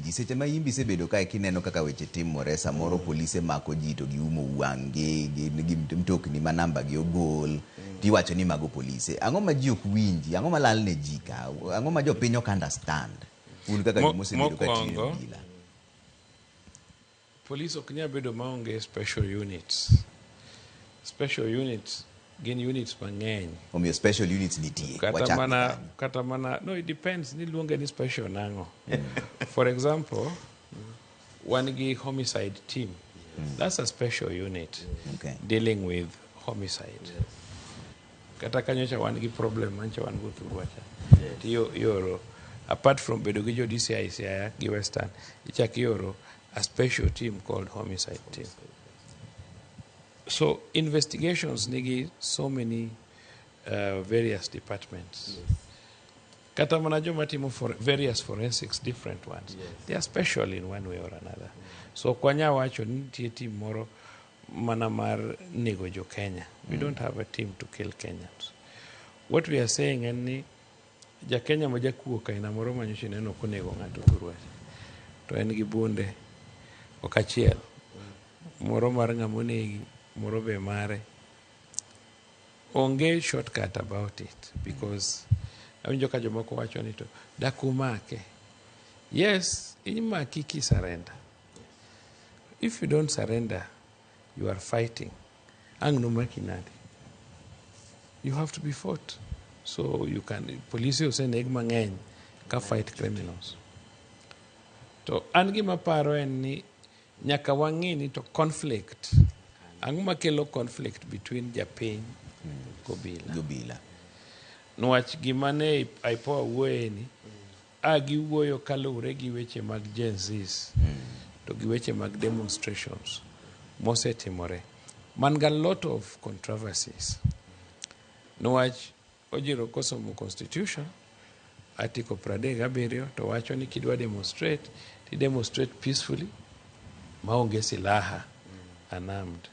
ji. Seche ma imbi isebedo kae kineno kaka weche timore, samoro polise mako ji to giumo wang'gi, gin gi mtokni ma namba gi ogol, tiwacho ni mago polise. Ang'o ma ji ok winji? Ang'o ma lal ne ji ka? Ang'o ma jopiny ok understand? Un kaka joma osebedo ka tiyo e Mokwongo, obila. Police ok nyal bedo maonge special units. Special units gin units mang'eny. Omiyo special units nitie. Kata Wachak gi mana kanyo. Kata mana, no, it depends ni luonge ni special nang'o. For example, wan gi homicide team. That's a special unit dealing with homicide. Kata kanyocha wan gi problem mancha wan go thurwa cha. Tiyo ioro, apart from bedo gi jo DCI Siaya gi Western, ichak ioro a special team called homicide team. So investigations nigi so many various departments. Kata mana joma timo for various forensics, different ones. They are special in one way or another. So ok wanyal wacho ni nitie team moro mana mar nego jo Kenya. We don't have a team to kill Kenyans. What we are saying en ni ja Kenya ma jakuo kaina moro manyocha ineno konego ng'ato thurwa to en gi bunde ok achiel, moro mar ng'ama onegi, moro be mare. Onge shortcut about it, because awinjo ka jomoko wacho ni to dak umake. Yes, imaki ki surrender. If you don't surrender, you are fighting. Ang' nomaki nade? You have to be fought. So you can, polisi oseneg mang'eny ka fight criminals. To an gima paro en ni nyaka wang'i ni to conflict, ang'o makelo conflict between japiny gobila? Gobila. Niwach gima ne IPOA wuoye ni a giwuoyo kaluwore gi weche mag Gen Zs to gi weche mag demonstrations mosetimore man ga lot of controversies. Niwach Ojiro kosomo constitution article 37 to wacho ni kidwa demonstrate, ti demonstrate peacefully maonge silaha, unarmed.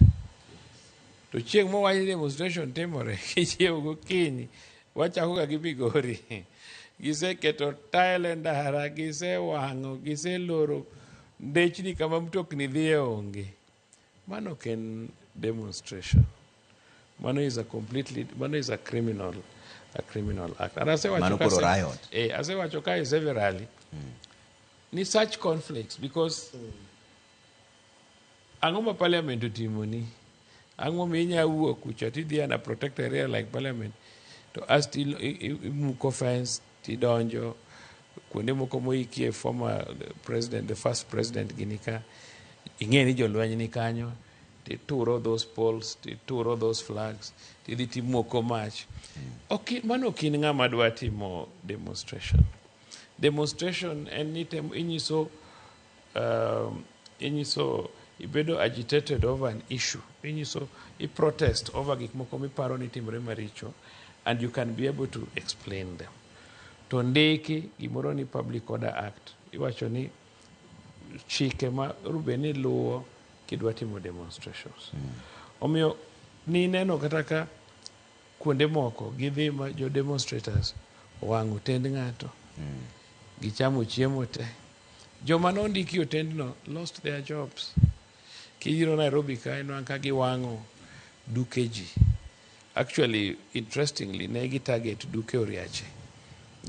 To chieng' mowach ni demonstration timore, kichiew gokinyi, wachako ga gi Migori. Giseketo tael e ndara, gisewang'o, giseloro ndechni kama mtokni dhiye onge. Mano ok en demonstration. Mano is a completely, mano is a criminal act. And asewacho Mano ka koro riot. Asewacho kae severally ni such conflicts, because ang'o ma parliament otimoni? Ang'o ma inya wuok kucha tidhi an a protected area like parliament to asti imuko fence tidonjo kuonde moko moikie former president, the first president gini ka ing'e ni jolweny ni kanyo, tituro those poles, tituro those flags, tidhi timoko mach. Ok, mano ok in ng'ama dwa timo demonstration. Demonstration en ni tem inyiso ibedo agitated over an issue, inyiso i protest over gik moko miparo ni timore maricho, and you can be able to explain them. To ndiki gimoro ni Public Order Act iwacho ni chike ma rube ni luwo kidwa timo demonstrations. Omiyo nineno kata ka kuonde moko gidhi ma jo demonstrators owang'o tend ng'ato, gichamo chiemo te. Joma nondiki otendno lost their jobs. Kibiro Nairobi ka, inwang'o ka giwang'o duke ji. Actually, interestingly, ne gi target duke Oriache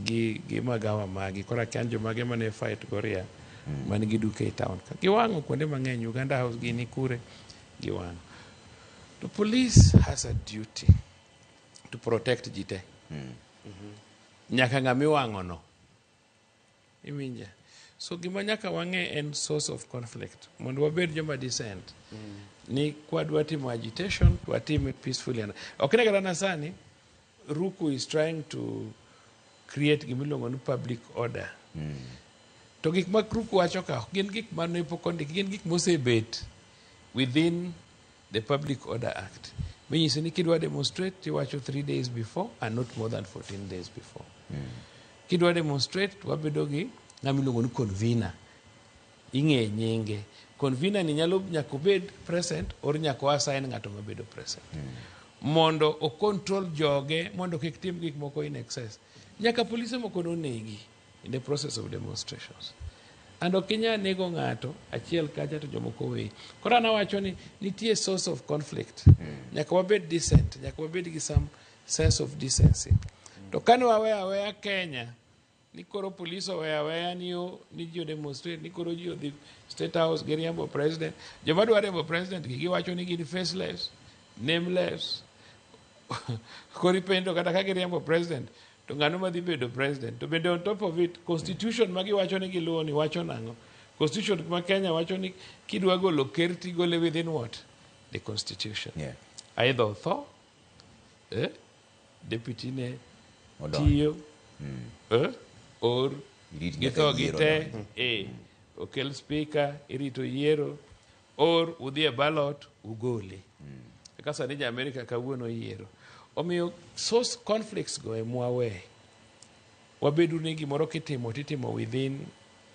gi magawa magi. Koro akia ni jomage mane fight goria man gi duke e town ka. Giwang'o kuonde mang'eny, Uganda House gini kure giwang'o. The police has a duty to protect ji te. Nyaka ng'ama iwang'o no. Iwinja? So gima nyaka wang'e en source of conflict. Mondo wabed joma decent. Ni kwadwa timo agitation, to watime peacefully. Ok ne kata na sani, Ruku is trying to create gimiluongo ni public order. To gik ma Ruku wacho ka gin gik mane pok ondiki, gin gik mosebet within the Public Order Act. Minyiso ni kidwa demonstrate, tiwacho 3 days before and not more than 14 days before. Kidwa demonstrate, to wabedo gi ng'ama iluongo ni convener. Ing'e nyinge. Convener ni nyalo nyaka obed present or nyaka o assign ng'ato mabedo present. Mondo o control joge mondo kik tim gik moko in excess. Nyaka polise moko nonegi in the process of demonstrations. And ok inyal nego ng'ato achiel kacha to jomoko weyi. Koro an awacho ni nitie source of conflict. Nyaka wabed decent, nyaka wabed gi some sense of decency. To kane waweyo aweya Kenya ni koro police oweyo aweya ni o ni ji demonstrate ni koro ji odhi State House giriembo president. Joma dwa riembo president gi giwacho ni gin faceless, nameless. Koro ipenjo kata ka giriembo president to ng'ano madhi bedo president? To bende on top of it, constitution ma giwacho ni giluwo ni wacho nang'o? Constitution ma Kenya wacho ni kidwa golo ker tigole within what? The constitution. Either otho, deputy ne Odonjo. Tiyo, or Irit nyaka githo yiero gite, donjo. Okel speaker, irito yiero, or udhi e ballot, ugole. Kaka sani ja Amerika kawuono yiero. Omiyo source conflicts go emwawe. Wabedu ni gimoro kitimo titimo within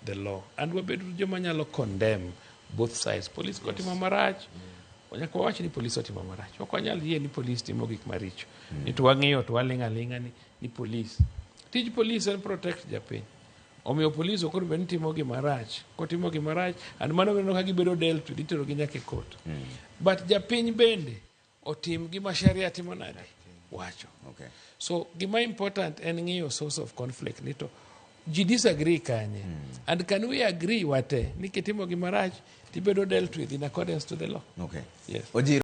the law. And wabedu joma nyalo condemn both sides. Police kotimo marach, nyaka wawach ni police otimo marach. Ok wanyal yie ni police timo gik maricho. Ni to wang'iyo to waling' aling'a ni police. Tij police en protect japiny. Omiyo police ok onego bed ni timo gima rach. Kotimo gima rach, and mano ineno ka gibedo dealt with, itero gi nyaka e court. But japiny bende otim gima sheria timo nade? Wacho. So gima important en ng'iyo source of conflict ni to ji disagree kanye. And can we agree wate ni kitimo gima rach tibedo dealt with in accordance to the law? Okay. Yes. Ojiro.